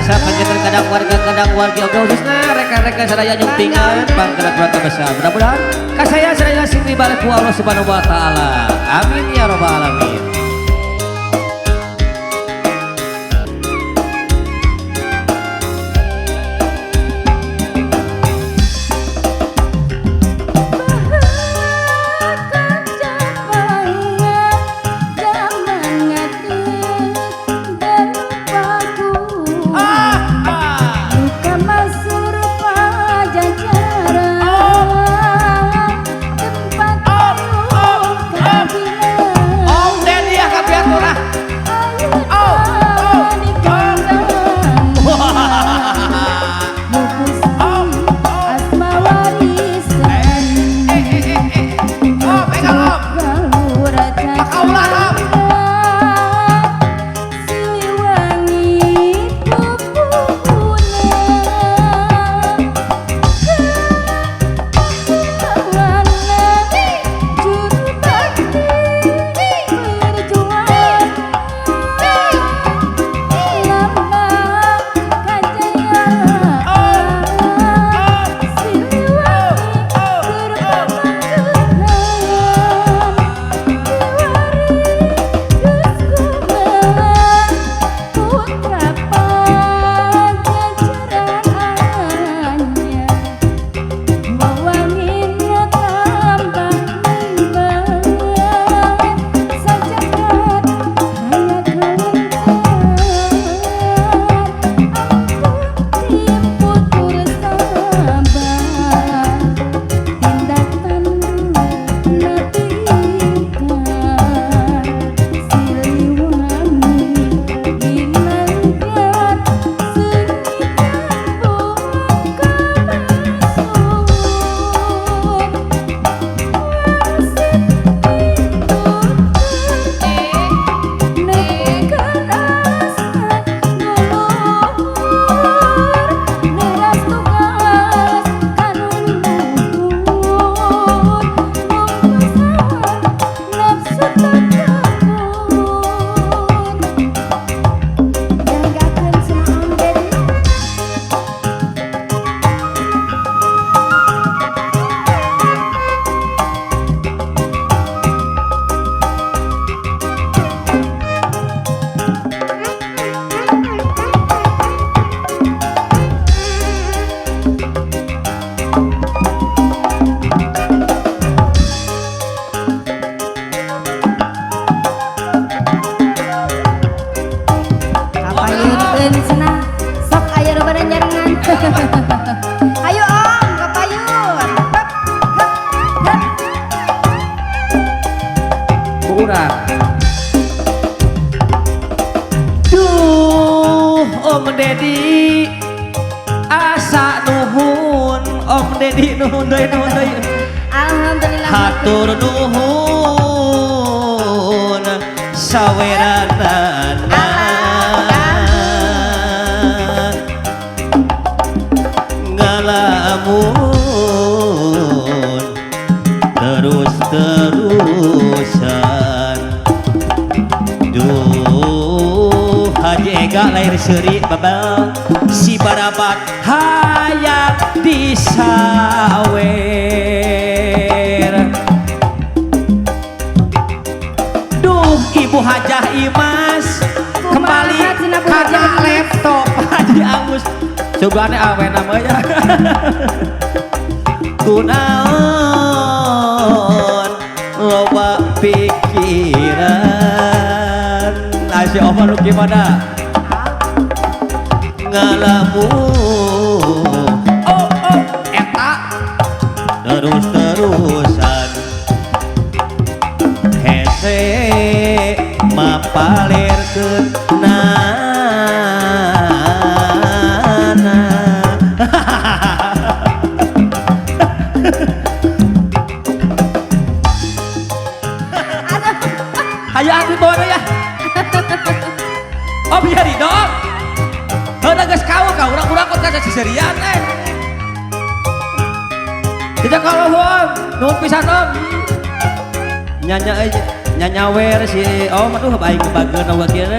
tiasa panjenengan kadang warga oge khususna rekan-rekan sadaya nyumpingan panggerak keluarga besar. Mudah-mudahan kasaya sadaya sing dibalas ku Allah Subhanahu wa taala. Amin ya rabbal alamin. Ayo Om, ke payun. Hep, hep, hep. Kurang. Duh, Om Deddy asa nuhun, Om Deddy nuhun deui nuhun deui. Alhamdulillah. Hatur nuhun saweranana. Ngalamun terus-terusan. Duh, Haji Ega lahir seuri babel si barabat hayang disawer. Duh, Ibu Hajah Imas kembali karena laptop Haji Agus. Sugane awe namanya. Kunaon loba pikiran. Asy Oma lu gimana? Ngalamun. Oh oh eta terus-terusan. Hese mapalirkeun nana. Ayo aku bawa ya. Oh biar dong. Heuh geus kau kau urang-urang kok kaca siserian eh. Tidak kalau Om, nuhun pisan Om. Nyanya nyanyawer si Om aduh aing kebageun kieu.